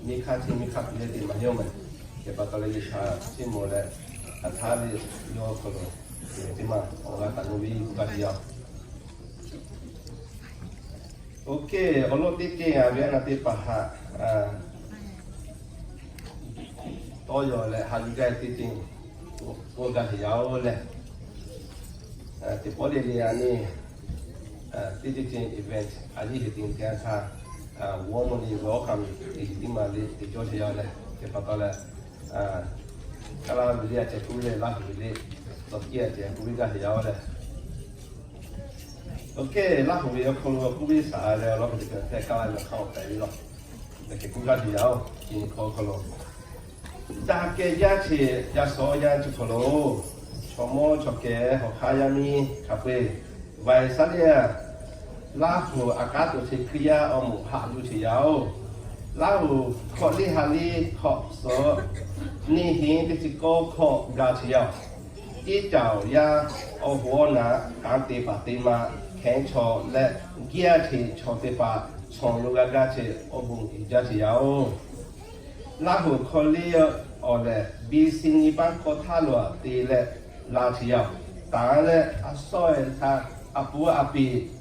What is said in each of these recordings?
Nyi hk'aˇ chi nyi hk'aˇ piˇ leh te maˇ heˆ-oˬ mehˍ. Hk'e pa taw leh G'uiˬsha chiˇ mvuh leh, hk'aˬ htaˇ ve yawˇ hk'aw lo teˇ maˬ awˬ g'aˇ taˍ lo ve g'a te yaˇ-oˬ. Oˇ hk'e awˬ lawn teˇ ceuˬ a ve a naˍ teˇ hpaˍ haꞈ tawˇ yaw leh ha yuˬ gaˇ teˇ ceuˬ k'oˆ gaˇ te yaˇ-oˬ lehˬ, teˇ pawˆ le le a nyi teˇ ceuˬ ceuˬ event a nyi heˍ te te a htaˇ, warmly welcome te teˇ maˬ le te cawˇ te yaˇ-oˬ lehˬ, hk'e pa taw leh, Kaˇlaˇ ve le a ceh k'oˆ ve lehˬ, Laˇhuˍ ve le tawˇ kiˇ a ceh k'oˆ ve gaˇ te yaˇ-oˬ lehˬ. Oˇ hk'e Laˇhuˍ ve awˬ hk'aw lo k'oˆ ve saˍ leh awˬ lawn hk'e te hk'e Kaˇlaˇ ve hk'a awˬ tehꞈ ve law, hk'e k'oˆ gaˇ te yaˇ-oˬ. Chi nyi hk'aw hk'aw lo daꞈ kehˬ yaˇ ceuˬ yaˇ shawˍ yaˇ ceuˬ hk'aw lo, chaw mawˇ chaw kehˬ hawˬ hk'aˇ yaˇ miˇ hk'a peu-eˬ vaiˍ saˉ leh, Laˇhuˍ a k'aˉ tuˬ chi Hkriꞈ yaˇ awˬ moˍ haꞈ yuˬ te yaˇ-oˬ. Laˇhuˍ hkawꞈ liˇ ha liˇ hkawꞈ suhˍ neˇ heˆ teˇ chi kawˇ hkawꞈ gaˇ te yaˇ-oˬ. Teˇ caoˬ yaˇ awˬ hoꞈ awˬ naˍ kanˉ te paˍ te ma hkehˉ chaw leh, giˇ a hteꞈ chaw te paˍ chaw lo g'a gaˇ ceh awˬ bon uiˍ jaˇ te yaˇ-oˬ. Laˇhuˍ hkawꞈ liˇ awˬ lehˬ, B C nyi paˉ hkawˇ htaˇ lo a te leh la te yaˇ-oˬ. Taˍ leh a sawˉ-e htaˇ a pu a piˍ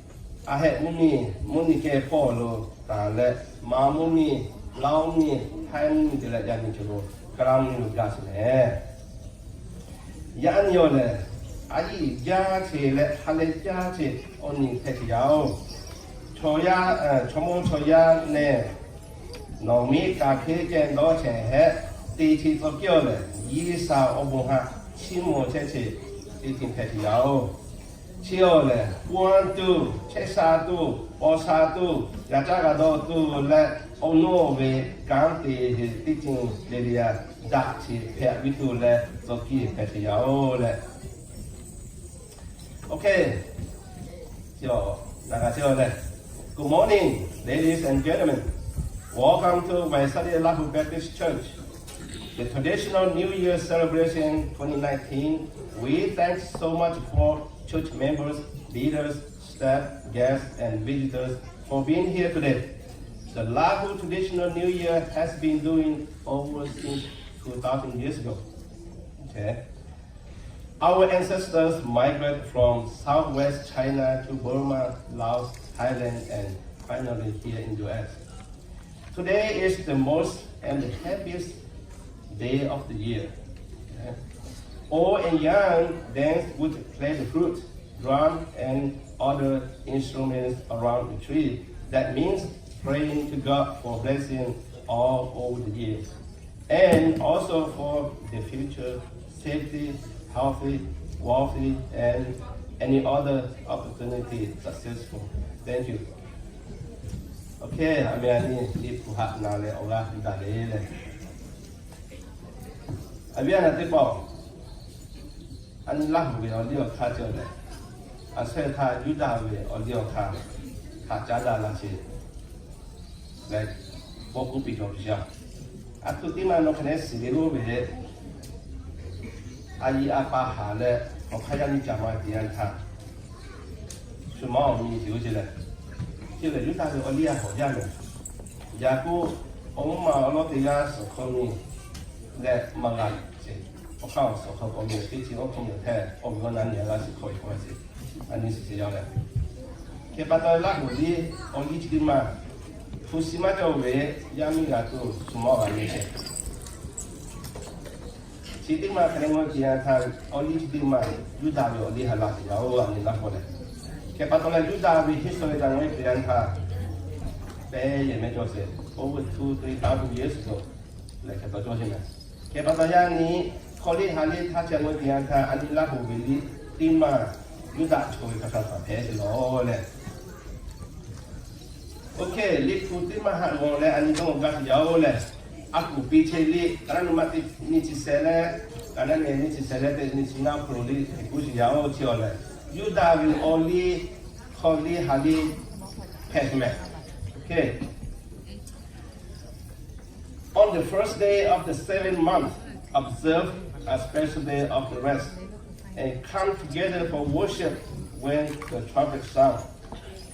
a hehˆ mvuhˇ miˬ mvuhˇ nyi kehˬ hpawˇ lo taˍ leh, ma mvuhˇ miˬ, Laoˇ miˬ, Htaiˇ mvuhˇ miˬ te leh yaˇ miˬ cawˬ lo Kaˇlaˇ mvuhˇ miˬ lo gaˇ te leh, yaˇ nyi awˬ lehˬ, a yiˇ jaˇ ceh leh ha leh jaˇ ceh awˬ nyi hpehꞈ te yaˇ-oˬ. Chaw yaˇ, chaw mawˇ chaw yaˇ nehˬ, nawˬ miˇ kaꞈ hk'e ceh dawˇ chehˇ hehˆ te chi tcuh kiˇ awˬ lehˬ, G'uiˬsha awˬ bon haꞈ chiˇ mvuh chehˇ ceh teˇ ceuˬ hpehꞈ te yaˇ-oˬ. Chi awˬ lehˬ, paw tuˬ, chehˇ sha tuˬ, paw sha tuˬ, g'a caˇ g'a dawˇ tuˬ leh, awˬ nawˬ ve kanˉ te heˍ teˇ ceuˬ le le a daꞈ ceh hpehꞈ viˉ tuˬ leh tcuh kiˇ hpehꞈ te yaˇ-oˬ lehˬ. Oˇ hk'e, naˍ g'a te leh, Good morning, ladies and gentlemen. Welcome to Vaiˍsaˉdeˇ Laˇhuˍ Baptist Church. The traditional New Year celebration twenty nineteen, we thank so much for church members, leaders, staff, guests, and visitors for being here today. The Lahu traditional New Year has been doing over since two thousand years ago. Okay. Our ancestors migrated from southwest China to Burma, Laos, Thailand, and finally here in U S. Today is the most and the happiest day of the year. Old and young dance with play the flute, drum, and other instruments around the tree. That means praying to God for blessing all over the year. And also for the future, safety, healthy, wealthy, and any other opportunity successful. Thank you. Okay, a mi a ni liꞈ hpu haꞈ na leh awˬ g'aˇ piˇ daꞈ le leh, a viˉ a nyi teˇ hpaˍ, a nyi Laˇhuˍ ve awˬ liˇ awˬ hk'aˇ cawˬ leh, a shehˍ htaˇ Yuˇdaꞈ ve awˬ liˇ awˬ hk'aˇ htaꞈ caˉ daꞈ la sheˍ leh, paw k'oˆ piˇ cawˬ ve yaˇ. A htoꞈ teˇ maˇ nawˬ hk'e leh shiˍ ve loˉ ve, a yiˍ a pa haˍ leh awˬ hk'aˇ yaˇ miˇ caꞈ ma te yanˇ htaˇ, shu maˇ awˬ miˇ te oˇ ce leh, ce lehˬ Yuˇdaꞈ ve awˬ liˇ a hawˍ jaˇ ve. Yaꞈ k'o, awˬ mvuhˇ ma awˬ lawˉ teˇ g'aˇ suhˍ hk'aw miˇ leh maˇ g'a ceˬ. Awˬ hk'aˇ awˬ suhˍ hk'aw k'awꞈ miˇ teˇ chi awˬ hk'aw miˇ hteˇ awˬ miˇ awˬ na nyi a g'a shiˍ hk'aw e k'awꞈ a ce, a nyi shiˍ ce yaˇ leh, hk'e pa taw Laˇhuˍ liˇ awˬ liˇ chi teˇ maˬ hpu shi maˇ cawˬ ve yaˇ miˇ g'a tuˬ shu maˇ g'a le ce. Chi teˇ maˬ hk'e leh ngaˬ hui te yanˇ htaˇ, awˬ liˇ chi teˇ maˬ Yuˇdaꞈ ve awˬ liˇ ha la te yaˇ-oˬ, a nyi Laˇhuˍ leh. Hk'e pa taw leh Yuˇdaꞈ ve history htaꞈ ngaˬ hui te yanˇ htaˇ, pehˇ yehˬ mehˆ cawˬ sheˍ, over two, three thousand years ago leh hk'e pa cawˬ sheˍ mehˍ. Hk'e pa taw yaˇ nyi hk'aw liˇ ha liˇ htaˇ chi ngaˬ hui te yanˇ htaˇ, a nyi Laˇhuˍ ve liˇ teˇ maˬ Yuˇdaꞈ chaw ve hk'a htaꞈ hpehꞈ sheˍ lawˬ leh, oˇ hk'e liꞈ hpu teˇ maˬ haꞈ g'awˬ leh a nyi dawˇ g'aˇ te yaˇ-oˬ leh, a kuˬ piˇ chehˇ liˇ ka naˉ nu maˇ teˇ nyi chi shehˍ leh, ka naˉ nyi nyi chi shehˍ leh teˇ nyi chi ngaˇ hk'aw lo liˇ hk'e k'oˆ sheˍ yaˇ-oˬ, chi awˬ lehˬ Yuˇdaꞈ ve awˬ liˇ hk'aw liˇ ha liˇ hpehꞈ mehˍ. Okay. On the first day of the seventh month, observe a special day of the rest, and come together for worship when the trumpet sound.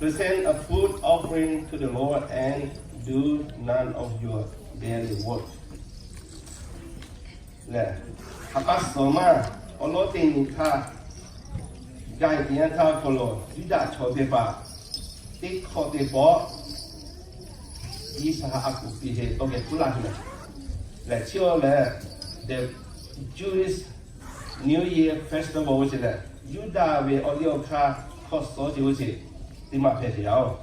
Present a food offering to the Lord and Do none of your daily work. Lehˬ, ha pa suhˍ maˇ awˬ lawn teˇ nyi htaˇ, gaˬ teˇ yanˇ htaˇ awˬ hk'aw lo Yuˇdaꞈ chaw teˇ hpaˍ teˇ hkawˇ teˇ pawˆ G'uiˬsha a kuˬ piˇ sheˍ tawˇ geh puˉ laˇ tuˬ lehˬ, chi awˬ lehˬ, the Jewish New Year Festival g'uˇ suhˍ lehˬ, Yuˇdaꞈ ve awˬ liˇ awˬ hk'aˇ hkawˇ suhˍ chi g'uˇ suhˍ teˇ maˬ hpehꞈ sheˍ yaˇ oˬ.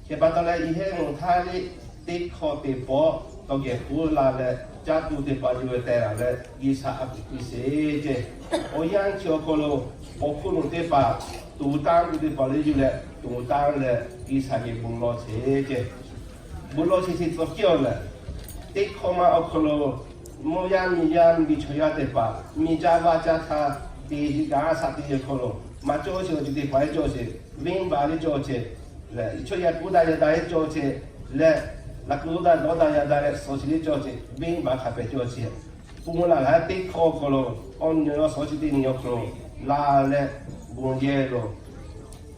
Hk'e pa taw leh, i hehˉ ngaˬ htaˇ liˇ teˇ hkawˇ teˇ pawˆ tawˇ geh puˉ la leh, caˇ tuˬ teˇ hpaˍ yuˬ ve teh laˬ leh G'uiˬsha a kuˬ piˇ sheˍ ceˇ. Awˬ yanˇ chi awˬ hk'aw lo awˬ hk'oˆ lo teˇ hpaˍ tuˍ tanˇ tuˬ teˇ hpaˍ lehˬ yuˬ leh tuˍ tanˇ leh G'uiˬsha geh bon lawˬ sheˍ ceˇ. Bon lawˬ sheˍ chi tcuh kiˇ awˬ lehˬ, teˇ hkawˇ ma awˬ hk'aw lo mvuhˇ yaˇ miˬ yaˇ miˬ chaw yaˇ teˇ hpaˍ miˬ caˇ vaˇ caˇ htaˇ, teˇ hiˆ kaꞈ a shaꞈ teꞈ ve hk'aw lo maˇ cawˬ sheˍ awˬ ceuˬ teˇ hpaˍ heˆ cawˬ sheˍ, venˇbaˆ liˇ cawˬ sheˍ lehˬ, chaw yaˇ k'oˆ daꞈ yaˇ daꞈ heˆ cawˬ sheˍ leh, laꞈ kuˬ daꞈ dawˇ daꞈ yaˇ daꞈ leh suhˍ chi liˇ cawˬ sheˍ, venˇbaˆ hk'a pehꞈ cawˬ sheˍ. Pun laˬ laˬ teˇ hkawˇ awˬ hk'aw lo, awˬ nyi awˬ suhˍ chi teˇ nyi awˬ hk'aw lo laˬ leh, bon yehˇ lo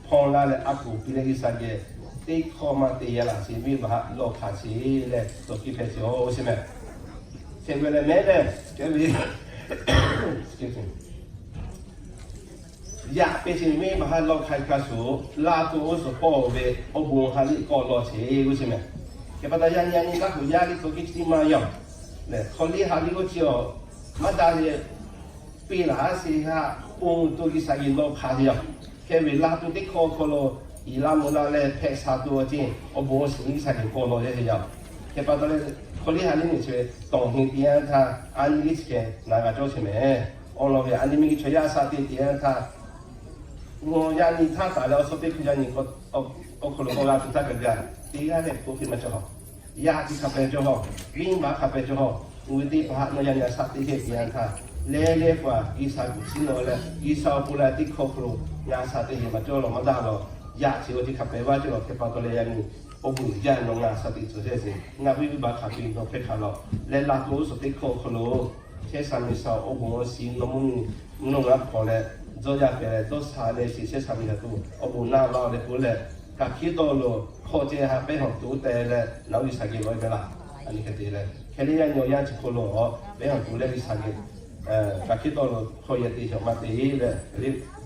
hpawnˬ laˇ leh a kuˬ piˇ leh G'uiˬsha geh teˇ hkawˇ maˇ te yaˇ laˬ sheˍ, venˇbaˆ lawˬ hk'aˬ sheˍ leh tawˇ kiˇ hpehꞈ sheˍ oˬ sheˍ mehˍ. Hk'e ve lehˬ mehˍ lehˬ, kehˉ ve yaꞈ hk'aˇ chi venˇbaˆ lawˬ hk'aˬ hk'aˇ shuˍ, laˇ tuˬ oˇ suhˍ pawˆ ve awˬ bon ha liˇ kawˆ lawˬ sheˍ g'uˇ suhˍ mehˍ. Hk'e pa taw yaˇ nyi a nyi taˇ kuˬ yaˇ liˇ tawˇ kiˇ chi tiˉ maˇ yaˇ oˬ. Lehˬ, hk'aw liˇ ha liˇ g'uˇ chi awˬ maˇ daꞈ leh, piˇ laˬ a sheˍ haꞈ pon tuˬ G'uiˬsha geh lawˬ hk'aˬ sheˍ yaˇ. Hk'e ve laˇ tuˬ teˇ hkawˇ awˬ hk'aw lo, iˍ laˇ mvuh laˇ leh hpehꞈ sha tuˬ awˬ ceˇ awˬ bon awˬ shiˍ G'uiˬsha geh kawˆ lawˬ yaˇ sheˍ yaˇ. Hk'e pa taw leh, hk'aw liˇ ha liˇ nyi chi ve tawˬ heˍ teˇ yanˇ htaˇ a nyi liˇ chi hkeh naˍ g'a cawˇ sheˍ mehˍ. Awˬ lawn ve a nyi miˬ guiˬ chaw yaˇ a shaꞈ teꞈ teˇ yanˇ htaˇ, ngaˬ yaˇ nyi htaˇ taˍ leh awˬ suhˉ teˇ hkui yaˇ nyi awˬ hk'aw lo k'awꞈ g'a tuˬ htaˇ kaꞈ gaˬ teˇ g'aˇ leh k'oˆ piˇ maˇ cawˬ haw. Yaˇ chi hk'a pehꞈ cawˬ haw, venˇbaˆ hk'a pehꞈ cawˬ haw. Uiˍ ve teˇ hpaˍ haꞈ nawˬ yaˇ nyi a shaꞈ teꞈ heˆ teˇ yanˇ htaˇ, leh leh paˍ G'uiˬsha kuˬ chiˇ nawˬ leh G'uiˬsha awˬ pon la teˇ hkawˇ hk'aw lo ngaˬ a shaꞈ teꞈ heˍ maˇ cawˬ lawˬ maˇ daꞈ lawˬ. Yaˇ chi awˬ chi hk'a pehꞈ vaˇ cawˬ lawˬ. Hk'e pa taw leh yaˇ nyi awˬ bon jaˇ nawˬ ngaˬ a shaꞈ teꞈ tcuh sheˍ sheˍ, ngaˬ venˇbaˆ hk'a pehꞈ nawˬ hpehˇ hk'a lawˬ. Leh laˇ tuˬ oˇ suhˍ teˇ hkawˇ hk'aw lo chehˇ sha miˬ sha awˬ bon awˬ shiˍ nawˬ mvuhˇ miˬ mvuhˇ naw g'a hpawnˬ leh, dawˇ yaˇ pehˬ leh dawˇ sha leh shiˍ chehˇ sha miˬ sha tuˬ awˬ bon naˆ laˇ leh k'oˆ leh, kaꞈ hkiˉ tawˆ lo hk'aw ceh ha pehˇ hawˬ tuˬ te leh nawˬ G'uiˬsha geh lawˬ ve laˇ. A nyi hk'e te leh, hk'e leh yaˇ nyi awˬ yanˇ chi hk'aw lo a pehˇ hawˬ tuˬ leh G'uiˬsha geh kaꞈ hkiˉ tawˆ lo hk'aw yehˬ te shawˍ maˇ te leh,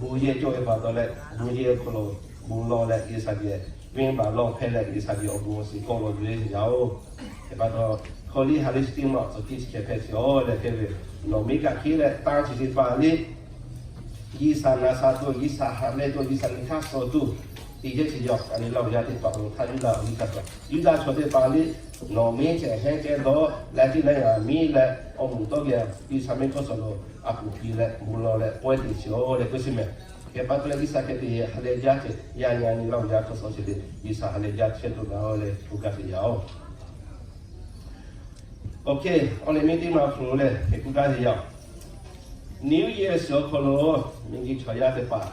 bon yehˇ cawˬ ve pa taw leh bon yehˇ hk'aw lo bon lawˬ leh G'uiˬsha geh, venˇbaˆ lawˬ hpehˇ leh G'uiˬsha geh awˬ bon awˬ shiˍ kawˆ lawˬ tuˬ ve yaˇ oˬ. Hk'e pa taw, hk'aw liˇ ha liˇ chi tiˉ maˇ tcuh kiˇ chi hkeh hpehꞈ sheˍ oˬ leh hk'e ve, nawˬ miˉ kaꞈ hkiˉ leh tanˇ chi teˇ hpaˍ liˇ G'uiˬsha naˍ sha tuˬ, G'uiˬsha ha leh tuˬ, G'uiˬsha nyi hk'aˇ suh tuˬ, teˇ yehˬ chi yaw a nyi laˇ yaˇ teˇ hpaˍ awˬ hk'aˇ Yuˇdaꞈ awˬ liˇ hk'a taw, Yuˇdaꞈ chaw teˇ hpaˍ liˇ nawˬ miˉ ceh hehnˇ ceh dawˇ leh teˇ leh yaꞈ miˉ leh awˬ moˍ tawˇ geh G'uiˬsha miˉ k'oˆ suhˍ lo a kuˬ piˇ leh bon lawˬ leh pawehˇ te sheˍ oˬ leh k'oˆ sheˍ mehˍ. Hk'e pa taw leh G'uiˬsha hk'e te ha leh jaˇ ceh yaˇ nyi a nyi laˇ yaˇ hk'a suh chi te G'uiˬsha ha leh jaˇ chehˇ tuˬ gaˬ oˬ leh k'oˆ gaˇ sheˍ yaˇ oˬ. Awˬ hk'e, awˬ leh miˇ teˇ ma hk'aw lo leh hk'e k'oˆ gaˇ sheˍ yaˇ oˬ. New Year suhˍ awˬ hk'aw lo miˬ guiˬ chaw yaˇ teˇ hpaˍ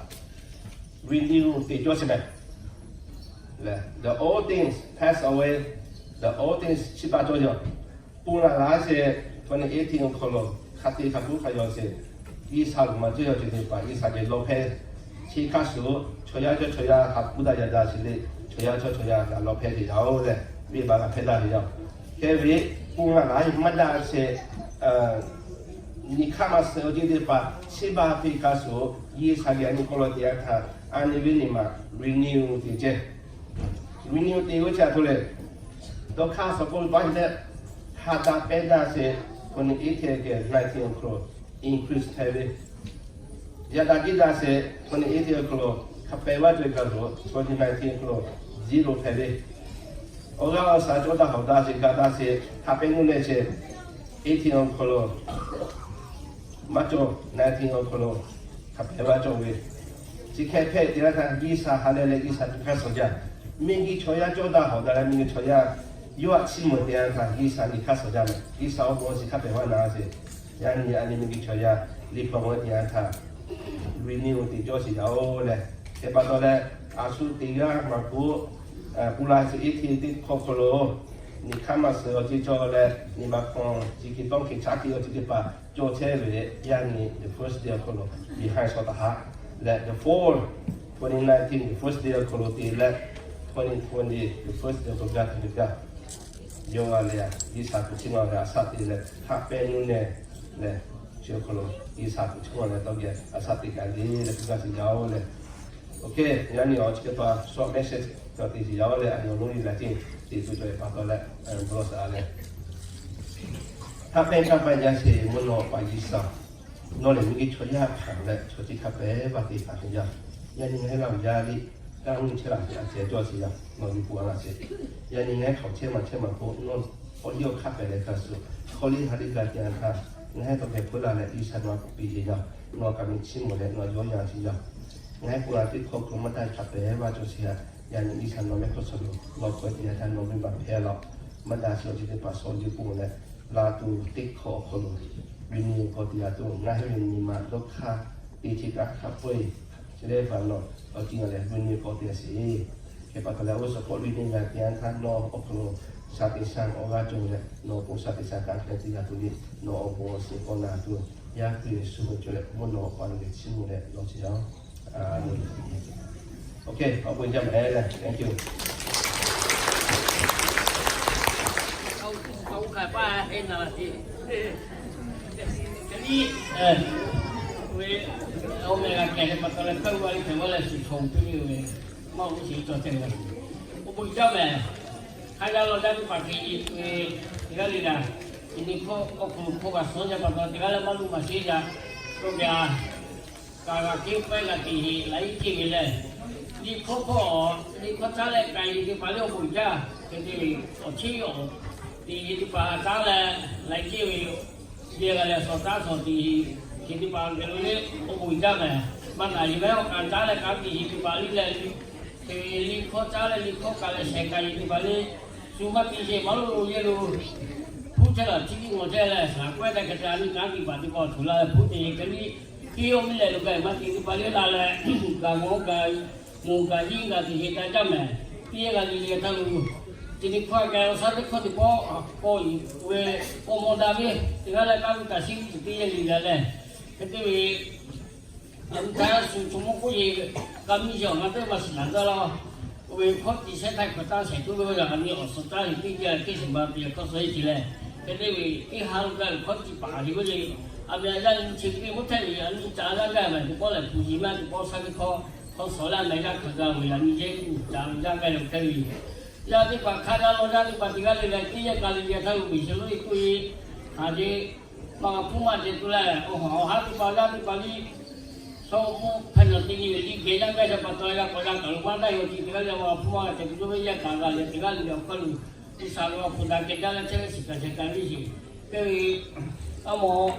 renew te cawˇ sheˍ mehˍ. Leh the old things pass away, the old things chi pa cawˇ yaˇ. Pun laˬ laˇ sheˍ, twenty eighteen awˬ hk'aw lo hk'a te hk'a puˉ hk'a yaw sheˍ, G'uiˬsha g'uiˬ ma cawˇ yaˇ ceuˬ teˇ hpaˍ G'uiˬsha geh lawˬ hpehˇ. Chi hk'a shuˍ chaw yaˇ cawˇ chaw yaˇ ha k'oˆ daꞈ yaˇ daꞈ sheˍ le, chaw yaˇ cawˇ chaw yaˇ g'a lawˬ hpehˇ sheˍ yaˇ oˬ leh, venˇbaˆ g'a hpehˇ daꞈ ve yaˇ. Hk'e ve pun laˬ laˇ maˇ daꞈ sheˍ, nyi hk'aˇ maˇ suh awˬ ceuˬ teˇ hpaˍ chi pa te hk'a shuˍ G'uiˬsha geh a nyi k'awꞈ lawˬ te yanˇ htaˇ, a nyi ve nyi ma renew te ceh. Renew te oˇ chi a htoꞈ leh, dawˇ hk'aˇ suhˍ k'oˆ ve paˇ heˆ leh, ha daꞈ pehˇ daꞈ sheˍ, twenty eighteen geh nineteen awˬ hk'aw lo increase hpehꞈ ve, yaꞈ daꞈ jiˆ daꞈ sheˍ, twenty eighteen awˬ hk'aw lo hk'a pehꞈ vaˇ cawˬ ve kaꞈ lo twenty nineteen awˬ hk'aw lo zero hpehꞈ ve, awˬ g'aˇ awˬ shaˍ cawˇ daꞈ hawˍ daꞈ sheˍ gaˬ daꞈ sheˍ hk'a pehꞈ nuˇ leh sheˍ, eighteen awˬ hk'aw lo maˇ cawˬ, nineteen awˬ hk'aw lo hk'a pehꞈ vaˇ cawˬ ve, chi hk'e hpehꞈ te laˇ htaˇ G'uiˬsha ha leh leh G'uiˬsha nyi hk'aˇ suh jaˇ. Miˬ guiˬ chaw yaˇ cawˇ daꞈ hawˍ daꞈ leh miˬ guiˬ chaw yaˇ yawˇ htaꞈ chiˇ mvuh te yanˇ htaˇ G'uiˬsha nyi hk'aˇ suh jaˇ mehˍ. G'uiˬsha awˬ bon awˬ shiˍ hk'a pehꞈ vaˇ na sheˍ, yaˇ nyi a nyi miˬ guiˬ chaw yaˇ liꞈ hpu awˬ g'aˇ te yanˇ htaˇ renew te cawˇ sheˍ yaˇ oˬ leh, hk'e pa taw leh, a shu teˇ g'aˇ maˇ k'oˆ, pun laˬ sheˍ eighteen teˇ hk'aw hk'aw lo nyi hk'aˇ maˇ suh awˬ ceuˬ cawˬ leh, nyi ma hk'aw chi hk'e tawˇ hk'e caˉ te awˬ ceuˬ teˇ hpaˍ cawˬ chehˇ ve yaˇ nyi the first day awˬ hk'aw lo behind shaw taˍ haꞈ leh, the fall twenty nineteen the first day awˬ hk'aw lo te leh, twenty twenty the first day awˬ hk'aw lo gaˇ te ve gaˇ Yawˇ g'a leh, G'uiˬsha tuˬ chiˇ mvuh ve a shaꞈ teꞈ leh, haꞈ pehnˇ nuˇ nehˬ leh, chi awˬ hk'aw lo G'uiˬsha tuˬ chiˇ mvuh leh tawˇ geh a shaꞈ teꞈ kaꞈ le leh, hpu g'a shiˍ jaˇ-oˬ leh. Ok, yaꞈ nyi awˬ chi teˇ hpaˍ short message cawˬ te shiˍ jaˇ-oˬ leh, a yawˬ lonˉ nyi la ceˇ te tuˬ cawˬ-e pa taw leh, bvuhꞈ lawˬ shaˍ leh, haꞈ pehnˇ kanˇ paˆ jaˇ sheˍ mvuhˇ naw pa G'uiˬsha, nawˬ lehˬ miˬguiˬ chaw yaˇ hk'aˬ leh chaw chi hk'a pehˍ vaˇ te taˍ ve yaˇ. Yaꞈ nyi ngaˬ hui laˇ jaˇ le, kanˉ mvuhˇ chehˇ laˬ sheˍ, a cehˬ cawˇ sheˍ yaˇ, nawˬ yuˬ pu a laˇ sheˍ. Yaꞈ nyi ngaˬ hui hk'aˬ chehˇ maˬ chehˇ maˬ k'o, nawˬ k'awꞈ yawˇ hk'a pehˍ leh hk'a shuˍ, hk'aw liˇ ha liˇ g'a te a htaˇ, ngaˬ hui tawˇ hkeh hpuiˉ laˇ leh G'uiˬsha nawˬ a k'oˆ piˇ sheˍ yaˇ, nawˬ a kaꞈ miˬ chiˇ mvuh leh nawˬ yawˇ yaˇ sheˍ yaˇ. Ngaˬ hui k'o a teˇ hkawˇ hk'aw maˇ daꞈ hk'a pehˍ vaˇ cawˬ sheˍ yaˇ. Yaꞈ nyi G'uiˬsha nawˬ mehˆ hk'aw shuˍ lo nawˬ k'awꞈ te a htaˇ nawˬ venˇbaˆ hpehˇ laˇ. Maˇ daꞈ sheˍ awˬ chi teˇ hpaˍ shawˍ jiˇ k'oˆ leh, la tuˬ teˇ hkawˇ awˬ hk'aw lo, viˇ nyi k'awꞈ te a tuˬ, ngaˬ hui ve nyi ma dawˇ hk'aˇ teˇ chi kaꞈ hk'a peu-eˬ chi lehˬ, nawˬ awˬ ci ngaˬ lehˬ viˇ nyi k'awꞈ te a sheˍ. Hk'e pa taw leh, oˇ suhˍ k'awꞈ viˇ nyi g'a te a htaˇ, nawˬ awˬ hk'aw lo shaˍ teꞈ shaˍ awˬ g'aˇ cawˬ leh, nawˬ k'o shaˍ teꞈ shaˍ kaꞈ hk'e te g'a tuˬ le, nawˬ awˬ bon awˬ shiˍ k'awꞈ na tuˬ, yaˇ hkui suh ve cawˬ leh, mvuhˇ naw pa lo geh chiˇ mvuh leh law chehˇ yaˇ-oˬ. Ok, awˬ bon jaˇ mehˍ leh, thank you. Awˬ meh g'a kehˬ leh pa taw leh, kaˇ g'aˇ ve hk'e g'aˇ leh shiˍ hk'aw piˇ ve, maˇ oˇ shiˍ cawˬ ceh ve. Awˬ bon jaˇ mehˍ. Hk'a yaˇ law jaˇ ve pa hk'e ve, teˇ g'aˇ le g'a, chi nyi hkawˇ awˬ hk'aw lo hkawˇ g'a suhˉ jaˇ pa taw, teˇ g'aˇ leh maˇ luˇ maˬ sheˍ jaˇ. K'oˆ gaˇ, kaꞈ g'a kehˉ pehˉ g'a te heˆ laiˉ ceuˬ ve lehˬ, nyi hkawˇ hkawˇ, nyi hkawˇ caˉ leh k'ai ve teˇ hpaˍ lehˬ awˬ bon jaˇ. Hk'e te ve awˬ chiˉ awˬ te ve teˇ hpaˍ caˉ leh laiˉ ceuˬ ve, yehˬ g'a leh shawˍ taˉ shawˍ te heˆ. Hk'e teˇ hpaˍ geh lo le, awˬ bon jaˇ mehˍ. Maˇ taˍ yeˬ mehˉ awˬ k'aꞈ caˉ leh k'aˉ te heˆ teˇ hpaˍ le leh, hk'e ve nyi hkawˇ caˉ leh nyi hkawˇ k'ai leh shehˍ k'ai ve teˇ hpaˍ le, shu maˇ te sheˍ maˇ lo lo yehˬ lo, hpu chehˇ laˬ chi tiˉ ngaw chehˇ leh shaˍ k'awehˇ tehꞈ hk'e te a nyi k'aˉ te paˍ teˇ hpaˍ tuˬ la leh hpu te hk'e le, teˇ oˇ miˇ lehˬ lo gaˬ maˇ te teˇ hpaˍ le la leh, gaˬ mawˬ gaˬ mawˬ gaˬ yiˇ gaˬ te heˆ ca jaˇ mehˍ. Teˇ yehˬ g'a le le htaˇ lo, chi nyi hkawˇ k'ai awˬ shaˉ teˇ hkawˇ teˇ pawˆ k'awꞈ yuˬ ve, k'awꞈ mawˬ daꞈ ve, teˇ g'aˇ leh k'aˉ ve taˍ shiˉ teˇ yehˬ le g'a leh, hk'e te ve, a, shu chaw mawˇ k'oˆ yeˬ, ka miˇ yeˬ awˬ g'aˇ teˇ maˬ shiˍ naˍ gaˇ laˇ. Oˇ ve hkawˇ tiꞈ shehˉ htaˇ hk'aˬ taˇ shehˍ tuˬ ve, a nyi awˬ suhˍ taˇ ve teˇ yehˬ teˇ shiˍ ma te hkawˇ suh yeˬ te leh, hk'e te ve teˇ ha lo gaˇ ve hkawˇ tiꞈ paˍ le ve le, a ve a yaˇ nyi chi teˇ mvuhˇ htehˇ ve a nyi ca g'aˇ gaˇ mehˍ teˇ pawˆ lehˬ, hpu yeˬ maˇ teˇ pawˆ shaˉ teˇ hkawˇ hkawˇ suh leh a meh yaˇ hk'aˬ gaˇ ve a nyi yehˇ ca ve yaˇ gaˇ ve hk'e ve, yaˇ teˇ hpaˍ hk'a gaˇ law yaˇ teˇ hpaˍ teˇ g'aˇ le leh teˇ yehˬ ka le le htaˇ lo beˬ sheˍ lo e k'oˆ ve, haˍ ve maˇ g'a hpuˇ maˇ ceh tuˬ leh, awˬ haˍ awˬ haˉ teˇ hpaˍ yaˇ teˇ hpaˍ le, shaw mawˇ hpehꞈ nawˬ te nyi ve liꞈ geh yaˇ gaˇ ve pa taw, yaˇ k'awꞈ yaˇ kaꞈ lo maˇ daꞈ yaw ti teˇ g'aˇ le maˇ g'a hpuˇ maˇ ceh tuˬ ve yaˇ kaꞈ g'a leh teˇ g'aˇ le le awˬ hk'aw lo, G'uiˬsha lo awˬ hpu daꞈ keh jaˇ leh chehˇ ve shiˍ kaꞈ shehˍ kaꞈ ve shiˍ, te ve, a mawˬ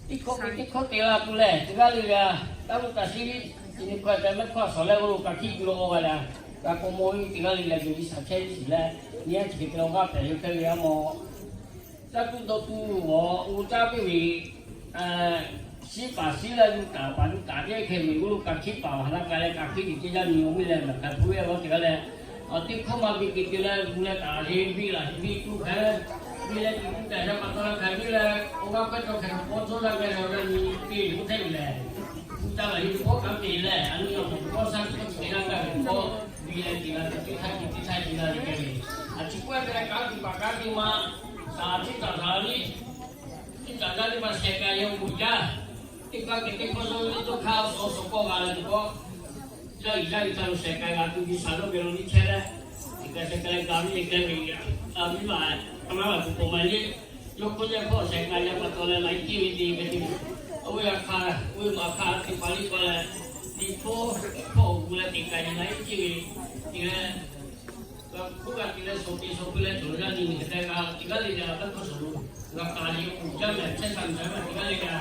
teˇ hkawˇ teˇ hkawˇ te la tuˬ lehˬ, teˇ g'aˇ le le, taˇ lo taˍ shiˉ, chi nyi hkawˇ tehꞈ mehˆ hkawˇ a shawˍ leh g'aˇ lo ka hkiˇ tuˬ lo k'o g'a leh, g'a k'awꞈ mawˬ ve teˇ g'aˇ le le geh G'uiˬsha chehˇ ve shiˍ leh, nyi a chi hk'e te awˬ g'aˇ hpehꞈ ve hk'e ve a mawˬ. Caˇ tuˬ dawˬ tuˬ awˬ g'uˇ caˇ piˇ ve, shiˉ paˍ shiˉ leh yuˬ taˍ paˍ yuˬ taˍ teˇ hkeh ve g'aˇ lo ka hkiˇ paˍ a la k'ai leh ka hkiˇ ve teˇ yanˇ nyi awˬ miˇ leh maˬ ka hpu ve a g'aˇ teˇ g'aˇ leh, teˇ hkawˇ maˇ biˇ k'ai te leh gu leh taˍ le biˇ laˬ biˇ tuˬ hk'e, biˇ leh tuˬ tuˬ tehꞈ yaˇ pa taw la hk'e biˇ leh, awˬ g'aˇ hpehˇ cawˬ hk'e hk'a pawˇ tcuhˉ laˇ g'a leh awˬ g'aˇ nyi piˇ ve hk'e ve lehˬ, gu caˇ laˬ ve teˇ pawˆ kanˉ te leh a nyi awˬ hk'aw teˇ pawˆ shaˉ teˇ pawˆ te g'a gaˇ ve teˇ pawˆ, biˇ leh te g'a tuˬ teˇ htaˇ te teˇ htaˇ te g'a ve hk'e ve, a chi k'oˆ ve leh kanˉ te paˍ kanˉ te ma, taˍ teˇ taˍ taˍ le, teˇ taˍ jaˇ teˇ ma shehˍ k'ai yawˇ hui jaˇ. Teˇ hk'aˇ kehˬ teˇ hkawˇ yawˇ hui teˇ to hk'aˇ awˬ suhˍ k'awˇ g'a leh teˇ pawˆ, yaˇ uiˍ yaˇ uiˍ htaˇ lo shehˍ k'ai g'a tuˬ G'uiˬsha lawˇ geh lo nyi chehˇ leh, teˇ hk'aˇ shehˍ k'ai leh gaˬ ve le k'ai ve, a miˇ ma, a maˇ ma tuˬ k'awꞈ ma le, yawˇ hk'oˆ yaˇ hkawˇ shehˍ k'ai yaˇ pa taw leh laiˉ ceuˬ ve te ve te, a ve a hk'aˇ, a ve ma hk'aˇ teˇ hpaˍ le pa leh, teˇ hkawˇ, hkawˇ awˬ gu leh te k'ai ve laiˉ ceuˬ ve, te leh, g'a hpuˇ g'a te leh shawˍ te shawˍ piˇ leh cawˬ yaˇ nyi nyi hk'e te g'a, teˇ g'aˇ le le a hk'aˇ hkawˇ suhˍ lo g'a k'ai ve awˬ jaˇ mehˍ, chehˇ sha miˬ sha ma teˇ g'aˇ le le a,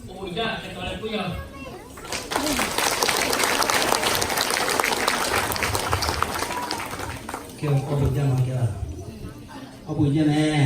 awˬ bon jaˇ hk'e taw leh k'oˆ yaˇ. Kehˬ awˬ bon jaˇ ma kehˬ la, awˬ bon jaˇ mehˍ.